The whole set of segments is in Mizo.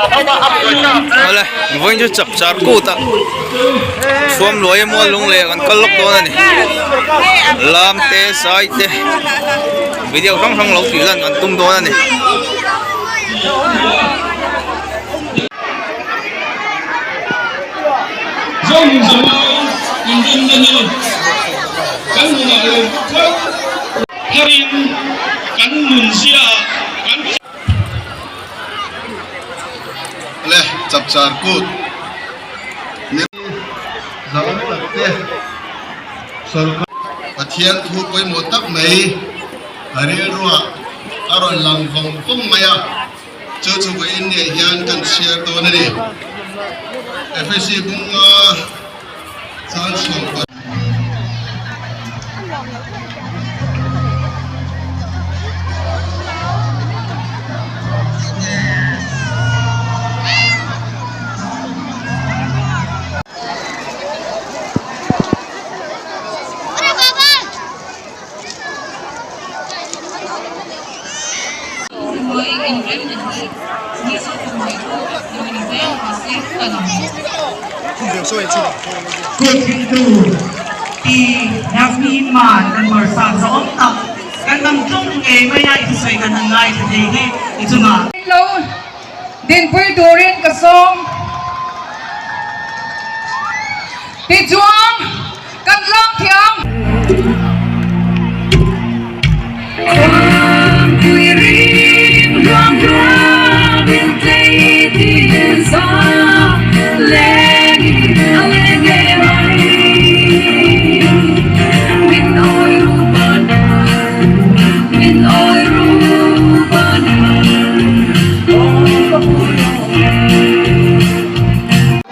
Awle vawiin chu chap char kut a chhuam luai a mual lung leh kan kal lawk dawn a ni lam te sai te video hrang hrang lo tih lan kan tum dawn a ni. Le chapchar kut ni zau tak te sorkar Pathian thu pawimawh tak mai a rilruah a rawn lang vawng vawng mai a, chu chu vawiin nge hian kan chhiar dawn a ni. Efesi bunga chang chhuak. Kutthingtu Pi Yasmin Man kan bawrhsap zawng tak kan dang tlawng ngei mai a i thusawi kan han ngaithla thei hi i chungah. Lo dinpui turin ka sawm. Tichuan kan lak thiam.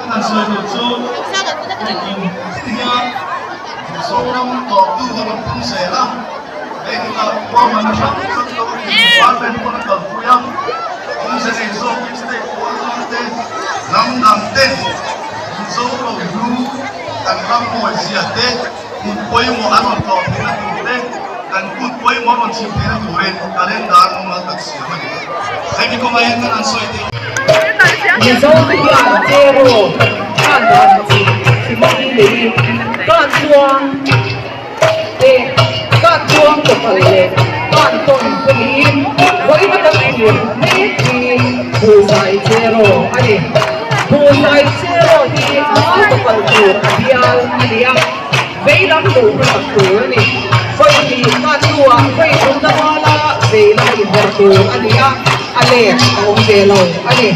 Kan sawi tur chu kum tin hian Mizoram tawhtu kan rawn pung zel a, hei tunah ruahmanna hrang hrang lo department pawn a kalpui a, awmze nei zawkin state pawn lam te, hnam dang te, Mizo ro hlu kan ram mawi zia te, kut pawimawh an rawn tlawh theihna tur te, kan kut pawimawh an rawn chhim theihna turin calendar mumal tak siam a ni. Hemi kawngah hian kan han sawi teh. Mizo te hian Cheraw khan dan chi hrimawm lei kan chuang te kan chuang tawpal leh kan tawn te niin vawiin a kan thlir mek hi Buhzai Cheraw a ni. Buhzai Cheraw hi mal tawpal tur a bial a ni a, vei lam luh hmasak tur a ni. Vawi hnih kan hnuah vawi thumna muala vei lama inher tur a ni a, a let a awm ve lo a ni.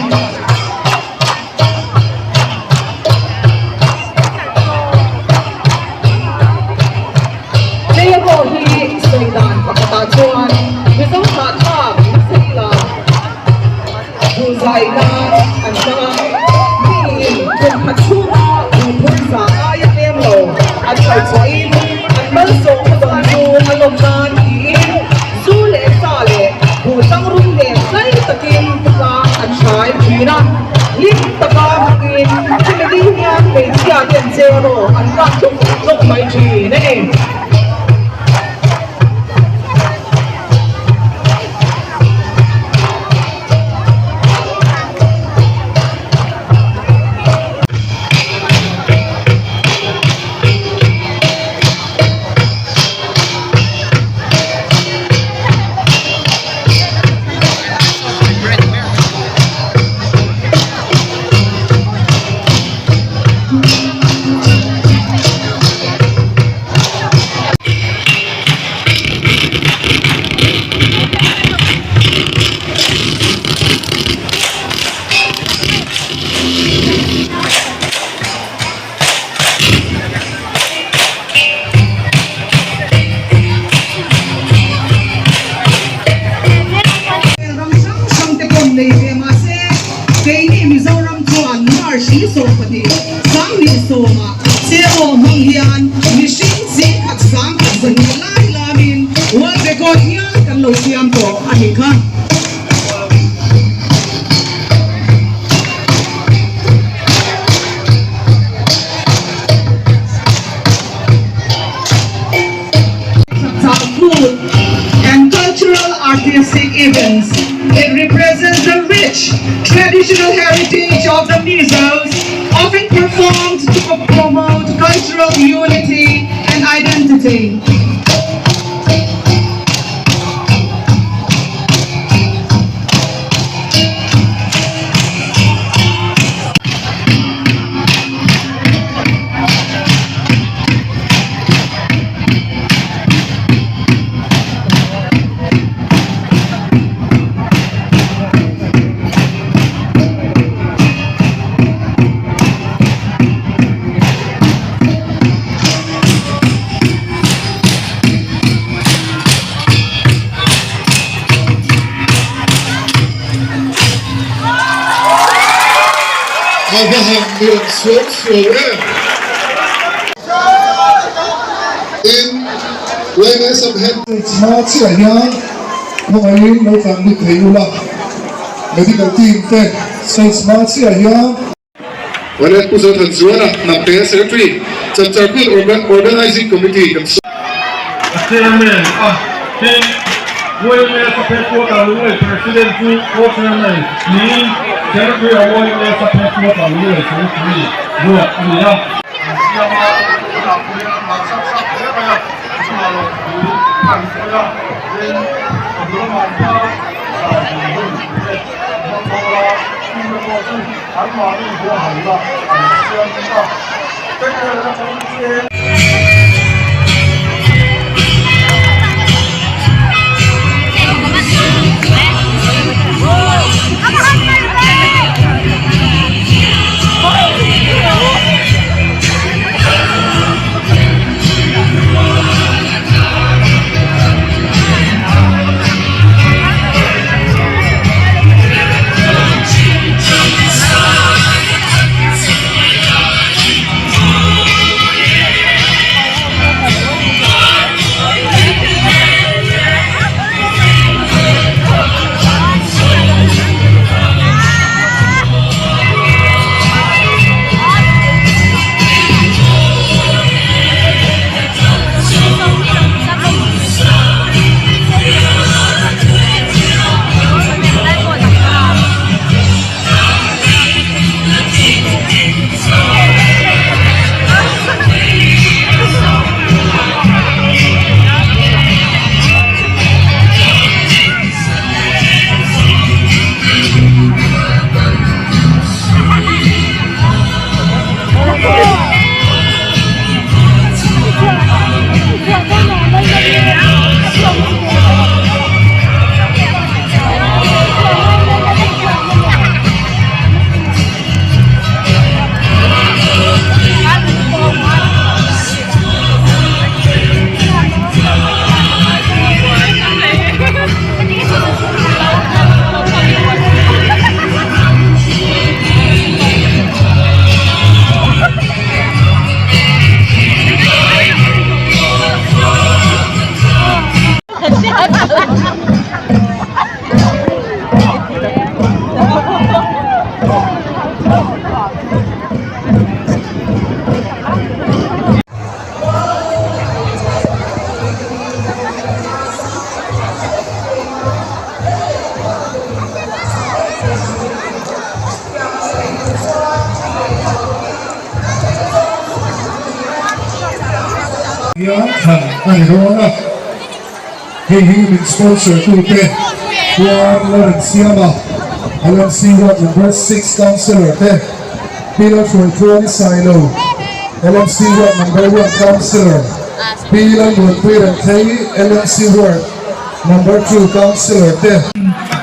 Cheraw hi sawi dan pakhatah chuan Mizo hnahthlak nasa ila duhzai nan an hmang a, miin kum khat chhunga duhphur za aia tlem lo an kalchhuahin an malsawmna dawn chu a lawm nan tiin zu leh sa leh buhtang rum nen tlai takin tlang an hrai thin a, hlim taka hmangin chumi ding hian hmeichhia ten cheraw an kap tluk tluk mai thin a ni. Ram hrang hrang te pawh nei ve mahse keini Mizoram chuan March ni 12 20 ah Cheraw hmang hian mihring zingkhat sangkhat zahnih lai lamin World Record hial kan lo siam tawh a nih kha. Food and cultural artistic events. It represents the rich traditional heritage of the Mizos, often performed to promote cultural unity and identity. A va han nuam suau suau em. Tin, YMS head. Hma chiah hian khawngaihin lo tlan lut thei ula, medical team te stage hma chiah hian. Wallet Pu Zothan Zuala, Hnamte Secretary, Chapchar Kut Organizing Committee kan sawi. Chairman a tin YMS a headquarter Lunglei President chu Co-Chairman niin Secretary a YMS a headquarter Lunglei Secretary ruat a ni a. An siam a, tunah pawh hian an hah sap sap hle mai a, a chungah lawm thu an sawi a, tin a bul lamah hian zai dun hun te an hmang bawk a, chungte pawh chu anmahni huahalna an siam a, Secretary atangin che. Hian thlan a ni dawn a, hei hi min sponsor tute Juan Lawrenciama, LMC Ward Number 6 Councillor te, Pi Lalhruaithuani Sailo, LMC Ward Number 1 Councillor, Pi Lalmuanpui Rengthei, LMC Ward Number 2 Councillor te.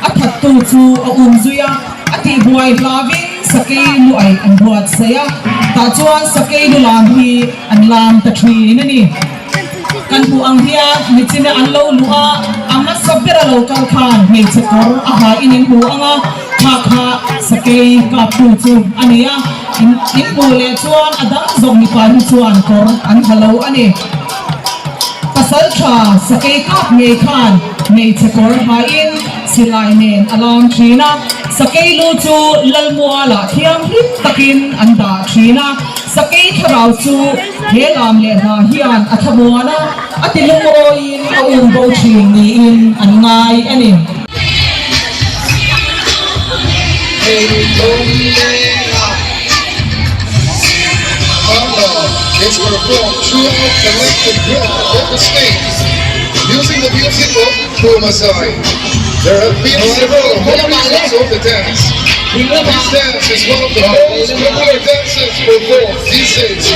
A thattu chu a um zui a, a tihbuai hlavin sakei lu aih an buatsaih a, tah chuan sakei lu lam hi an lam ta thin a ni. Kan hmuh ang hian michina an lo luh a, a hmasa bera lo kal khan hmeichhe kawr a ha in in hmu ang a, kha kha sakei kaptu chu a ni a, in in hmuh leh chuan a dang zawk mipa hi chuan kawr an ha lo a ni. Pasal tha sakei kap ngei khan hmeichhe kawr ha in silai nen a lam thin a, sakei lu chu Lalmualah thianghlim takin an dah thin a. Sakei thlarau chu he lam leh hna hian a thlamuan a, a ti lungawiin a um bo thin niin an ngai a ni. Is performed throughout the length and breadth of the state using the music of Phumasai. There have been several variations of the dance. This dance is one of the most popular dances performed these days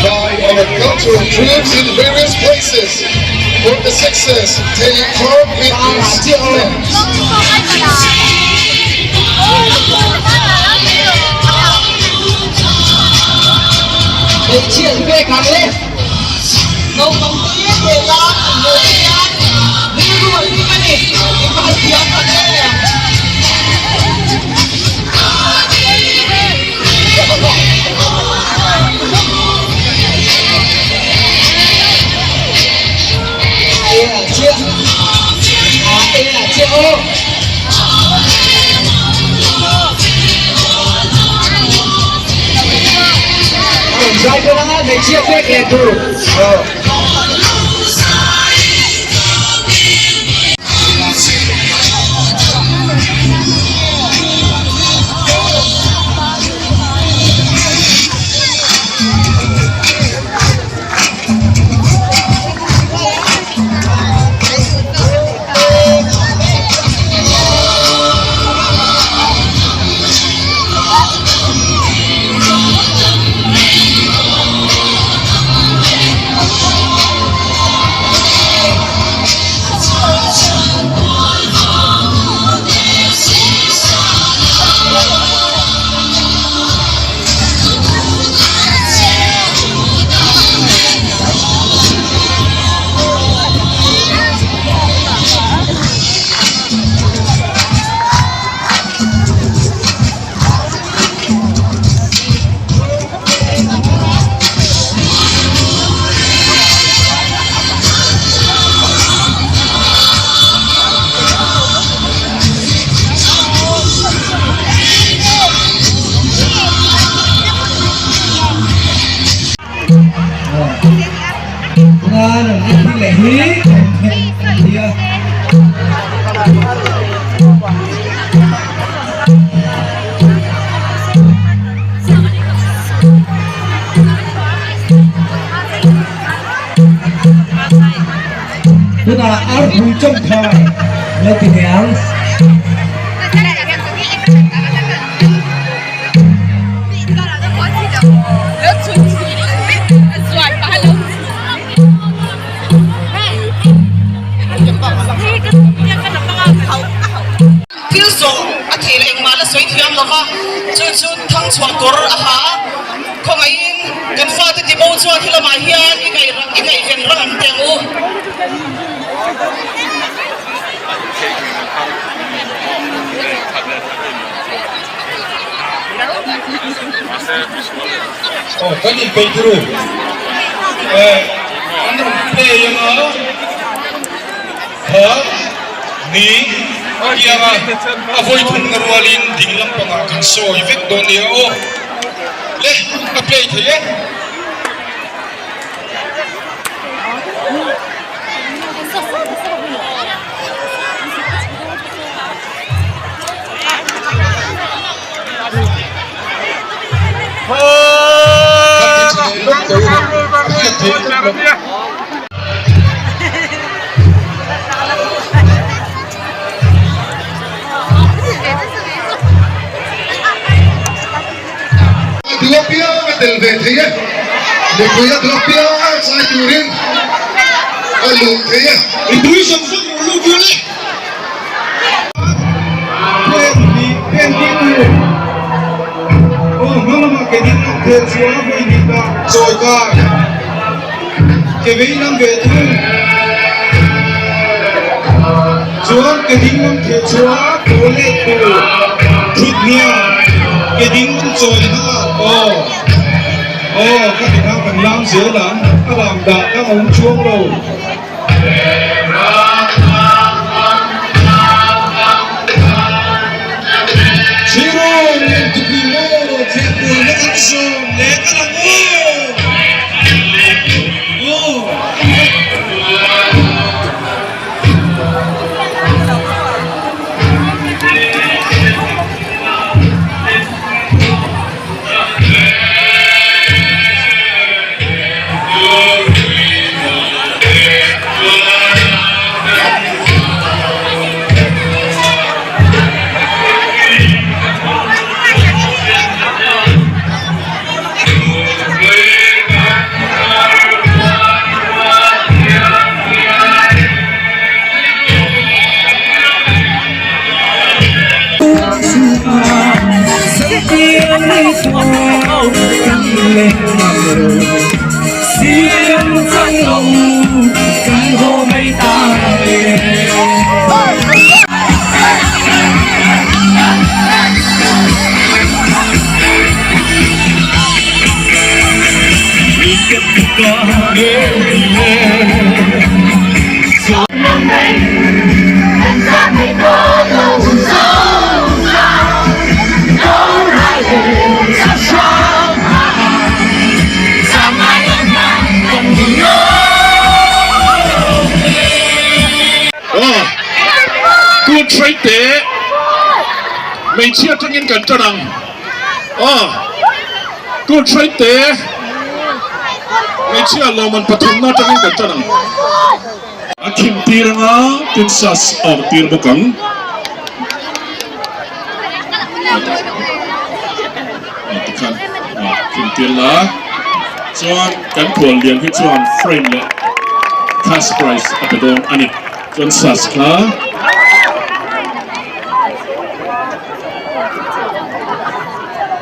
by our cultural troops in various places. For the success, take part in this dance. Hmeichhia an pek ang le. Naupang te te lam an hmuh hian rilru an hlim a ni. Engmah an thiam tak em? E ah chiah a e ah chiah aw. Zai dawn anga hmeichhia pek leh tur. Tunah arpui chawngthai lo ti ve ang. Thil zawh a thei leh engmah la sawi thiam lo va, chu chu thangchhuah kawr a ha a, khawngaihin kan fate tibo chuan he lamah hian i ngaihven rang ang teh ang u. Aw kan inpeih turu eh an rawn play anga kha ni kianga a vawi thumna rualin ding lampangah kan sawi vek dawn nia aw le a play thei e. Duapiang a tel ve thei e, mipui a duapiang zai turin a luh thei e. Mipui zawng zawng rawn lut vel e. Pen hnih pen ding tur aw hma lamah ke ding lam thel chhuah a vawi hnih dah chawi kai ke vei lam ve thung chuan ke ding lam thel chhuah a thaw let tur thut hniam ke ding lam chawi nghal aw aw ka ti kha kan lam zel ang a lam dah ka awm chuang lo. Kut hraite hmeichhia atangin kan tan ang aw kut hraite hmeichhia lawmman pathumna atangin kan tan ang a khim tir anga tin sas a awm tir bawk ang tikhan khim tir la chuan kan khual lian hi chuan frame leh cash prize a pe dawn a ni. Chuan sas kha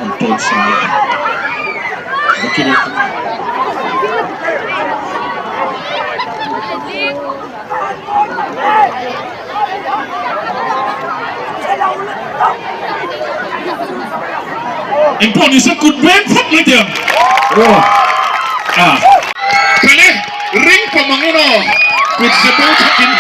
an tawn sa a vakin a Engpawh nise kut beng phawt mai teh ang. Aw. Kale ring pawm ang in aw kut ze bo thak in.